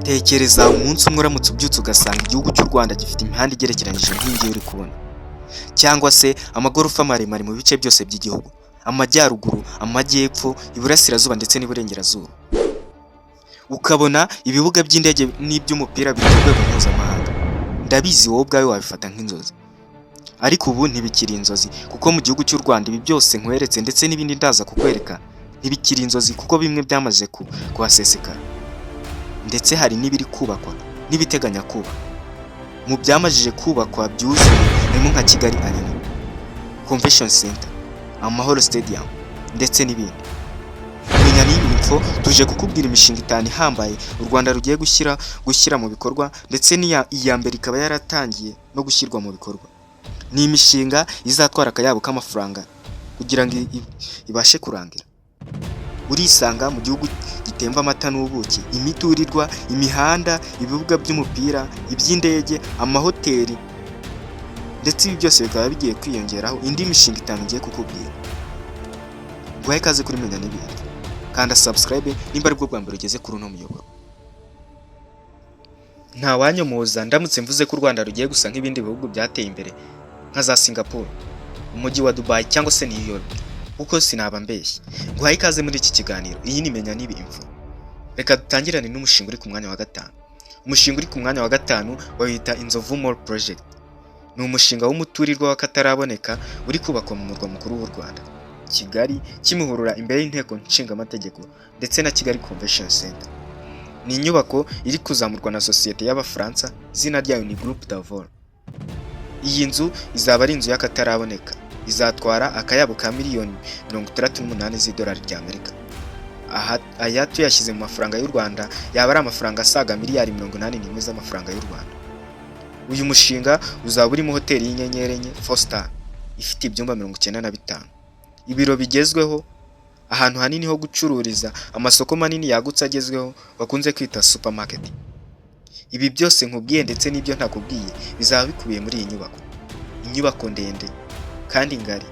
Tekereza umunsi umwe uramutse ubyutse ugasanga igihugu cy'u Rwanda gifite imihanda igerekeranyije nk'iyi ngiyi uri kubona, cyangwa se amagorofa maremare mu bice byose by'igihugu, amajyaruguru, amajyepfo, iburasirazuba ndetse n'iburengerazuba. Ukabona ibibuga by'indege n'iby'umupira biri ku rwego mpuzamahanga. Ndabizi, wowe ubwawe wabifata nk'inzozi, ariko ubu ntibikiri inzozi, kuko mu gihugu cy'u Rwanda ibi byose nkweretse ndetse n'ibindi ndaza kukwereka ntibikiri inzozi, kuko bimwe byamaze kuhasesekara, ndetse hari n'ibiri kubakwa n'ibiteganya kubakwa. Mu byamajije kubakwa byuzuye harimo nka Kigali Arena, Convention Center, Amahoro Stadium ndetse n'ibindi. Menya n'ibi info, tuje kukubwira imishinga itanu ihambaye u Rwanda rugiye gushyira mu bikorwa, ndetse n'iya iya mbere ikaba yaratangiye no gushyirwa mu bikorwa. Ni imishinga izatwara akayabo k'amafaranga kugira ngo ibashe kurangira. Urisanga mu gihugu gitemba amata n'ubuki, imiturirwa, imihanda, ibibuga by'umupira, iby'indege, amahoteli, ndetse ibi byose bikaba bigiye kwiyongeraho indi mishinga itanu ngiye kukubwira. Nguhaye ikaze kuri Menya n'Ibindi. Kanda subscribe nimba aribwo bwa mbere ugeze kuri uno muyoboro. Ntawanyomoza ndamutse mvuze ko u Rwanda rugiye gusa nk'ibindi bihugu byateye imbere nka za Singapore, umujyi wa Dubai cyangwa se New York, kuko sinaba mbeshye. Nguhaye ikaze muri iki kiganiro. Iyi ni Menya N'ibi Info. Reka dutangirane n'umushinga uri ku mwanya wa gatanu. Umushinga uri ku mwanya wa gatanu bawita Inzovu Mall Project. Ni umushinga w'umuturirwa w'akataraboneka uri kubakwa mu murwa mukuru w'u Rwanda, Kigali, Kimihurura, imbere y'Inteko Nshingamategeko ndetse na Kigali Convention Center. Ni inyubako iri kuzamurwa na sosiyete y'Abafaransa, izina ryayo ni Groupe Davor. Iyi nzu izaba ari inzu y'akataraboneka, izatwara akayabo ka miliyoni 68 z'idolari ry'Amerika. Aha aya tuyashyize mu mafaranga y'u Rwanda yaba ari amafaranga asaga miliyari 81 z'amafaranga y'u Rwanda. Uyu mushinga uzaba urimo hoteli y'inyenyeri enye, four star, ifite ibyumba 95, ibiro bigezweho, ahantu hanini ho gucururiza, amasoko manini yagutse agezweho bakunze kwita supermarket. Ibi byose nkubwiye ndetse n'ibyo ntakubwiye bizaba bikubiye muri iyi nyubako. Inyubako ndende kandi ngari,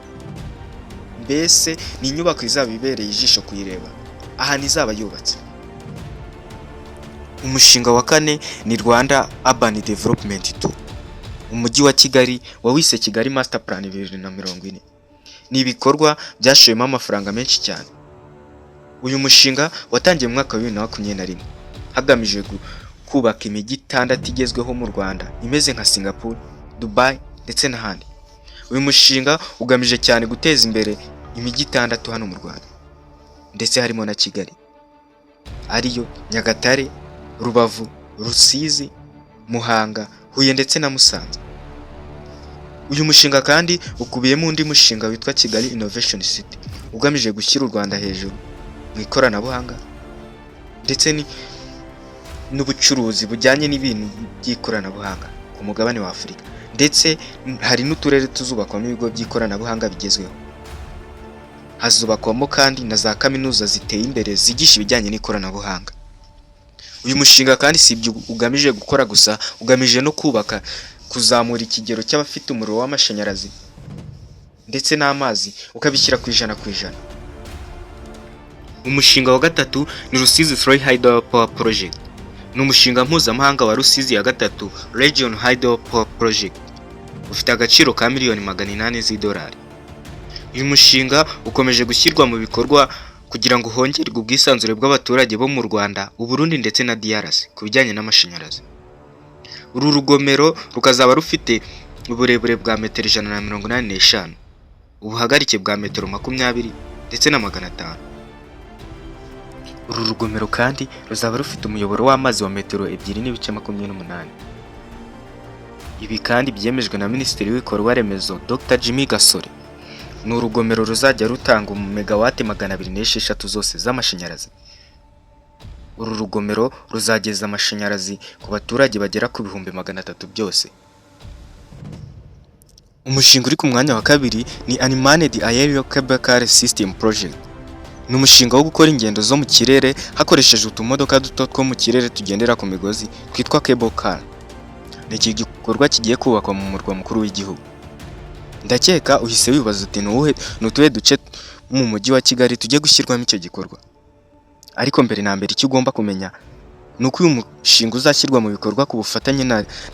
mbese ni inyubako izaba ibereye ijisho kuyireba ahantu izaba yubatse. Umushinga wa kane ni Rwanda Urban Development 2. Umujyi wa Kigali wawise Kigali Master Plan 2040. Ni ibikorwa byashowemo amafaranga menshi cyane. Uyu mushinga watangiye mu mwaka wa 2021 hagamijwe kubaka imijyi itandatu igezweho mu Rwanda imeze nka Singapore, Dubai ndetse n'ahandi. Uyu mushinga ugamije cyane guteza imbere imijyi itandatu hano mu Rwanda, ndetse harimo na Kigali, ariyo Nyagatare, Rubavu, Rusizi, Muhanga, Huye ndetse na Musanze. Uyu mushinga kandi ukubiyemo undi mushinga witwa Kigali Innovation City, ugamije gushyira u Rwanda hejuru mu ikoranabuhanga ndetse n'ubucuruzi bujyanye n'ibintu by'ikoranabuhanga ku mugabane wa Afurika, ndetse hari n'uturere tuzubakwamo ibigo by'ikoranabuhanga bigezweho. Hazubakwamo kandi na za kaminuza ziteye imbere zigisha ibijyanye n'ikoranabuhanga. Uyu mushinga kandi si ibyo ugamije gukora gusa, ugamije no kubaka, kuzamura ikigero cy'abafite umuriro w'amashanyarazi ndetse n'amazi, ukabishyira ku 100%. Umushinga wa gatatu ni Rusizi 3 Hydro Power Project. Ni umushinga mpuzamahanga wa Rusizi ya gatatu Region Hydro Power Project. Ufite agaciro ka miliyoni 800 z'idolari. Uyu mushinga ukomeje gushyirwa mu bikorwa kugira ngo hongerwe ubwisanzure bw'abaturage bo mu Rwanda, Uburundi ndetse na DRC ku bijyanye n'amashanyarazi. Uru rugomero rukazaba rufite uburebure bwa metero 185, ubuhagarike bwa metero 20 ndetse na 500. Uru rugomero kandi ruzaba rufite umuyoboro w'amazi wa metero 2.28. Ibi kandi byemejwe na Minisitiri w'Ibikorwa Remezo, Dr Jimmy Gasore. Ni urugomero ruzajya rutanga megawati 206 zose z'amashanyarazi. Uru rugomero ruzageza amashanyarazi ku baturage bagera ku 300,000 byose. Umushinga uri ku mwanya wa kabiri ni Unmanned Aerial Cable Car System Project. Ni umushinga wo gukora ingendo zo mu kirere hakoreshejwe utumodoka duto two mu kirere tugendera ku migozi twitwa cable car. Ni iki gikorwa kigiye kubakwa mu murwa mukuru w'igihugu. Ndakeka uhise wibaza uti: "Ni utuhe duce mu mujyi wa Kigali tugiye gushyirwamo icyo gikorwa?" Ariko mbere na mbere, icyo ugomba kumenya ni uko uyu mushinga uzashyirwa mu bikorwa ku bufatanye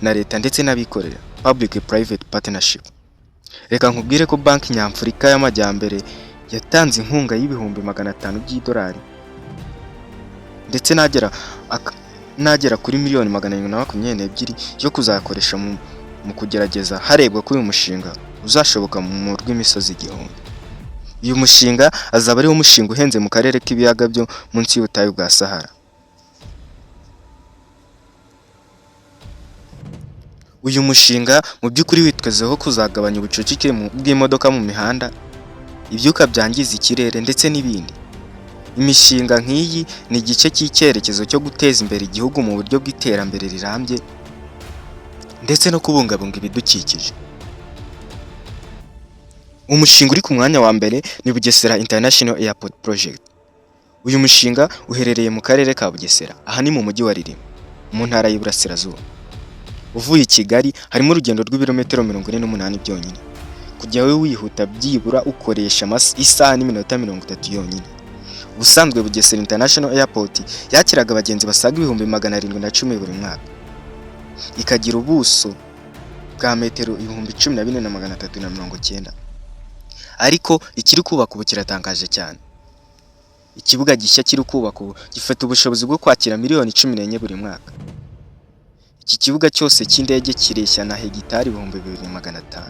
na leta ndetse n'abikorera, public private partnership. Reka nkubwire ko Banki Nyafurika y'Amajyambere yatanze inkunga y'ibihumbi 500 by'idolari ndetse n'agera kuri miliyoni 722 yo kuzakoresha mu kugerageza harebwa ko uyu mushinga uzashoboka mu rw'imisozi igihumbi. Uyu mushinga azaba ariwo mushinga uhenze mu karere k'ibiyaga byo munsi y'ubutayu bwa Sahara. Uyu mushinga mu by'ukuri witwezeho kuzagabanya ubucucike bw'imodoka mu mihanda, ibyuka byangiza ikirere ndetse n'ibindi. Imishinga nk'iyi ni igice cy'icyerekezo cyo guteza imbere igihugu mu buryo bw'iterambere rirambye ndetse no kubungabunga ibidukikije. Umushinga uri ku mwanya wa mbere ni Bugesera International Airport Project. Uyu mushinga uherereye mu karere ka Bugesera, aha ni mu mujyi wa Rilima, mu ntara y'Iburasirazuba. Uvuye i Kigali harimo urugendo rw'ibirometero 48 byonyine. Kujyayo wihuta byibura ukoresha isaha n'iminota 30 yonyine. Ubusanzwe Bugesera International Airport yakiraga abagenzi basaga 710,000 buri mwaka. Ikagira ubuso bwa metero 14,390. Ariko ikiri kubakwa ubu kiratangaje cyane. Ikibuga gishya kiri kubakwa ubu gifite ubushobozi bwo kwakira miliyoni 14 buri mwaka. Iki kibuga cyose cy'indege kireshya na hegitari 2500.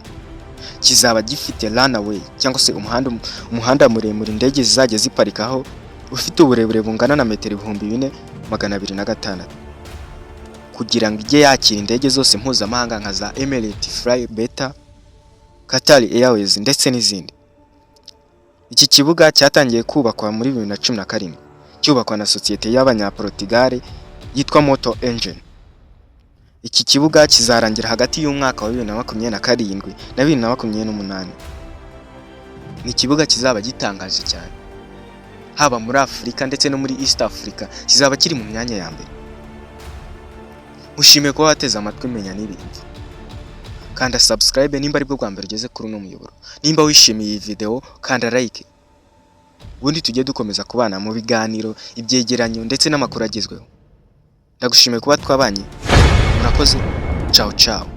Kizaba gifite runway cyangwa se umuhanda muremure indege zizajya ziparikaho, ufite uburebure bungana na metero 4206, kugira ngo ijye yakira indege zose mpuzamahanga nka za Emirates Fly Better, Qatar Airways ndetse n'izindi. Iki kibuga cyatangiye kubakwa muri 2017, cyubakwa na sosiyete y'Abanyaportugal yitwa Mota Engil. Iki kibuga kizarangira hagati y'umwaka wa 2027 na 2028. Ni ikibuga kizaba gitangaje cyane, haba muri Afurika ndetse no muri East Africa kizaba kiri mu myanya ya mbere. Mushimiye kuba wateze amatwi Menya n'Ibintu. Kanda subscribe nimba aribwo bwa mbere ugeze kuri uno muyoboro. Nimba wishimiye iyi video, kanda like. Ubundi tujye dukomeza kubana mu biganiro, ibyegeranyo ndetse n'amakuru agezweho. Ndagushimiye kuba twabanye. Murakoze. Ciao ciao.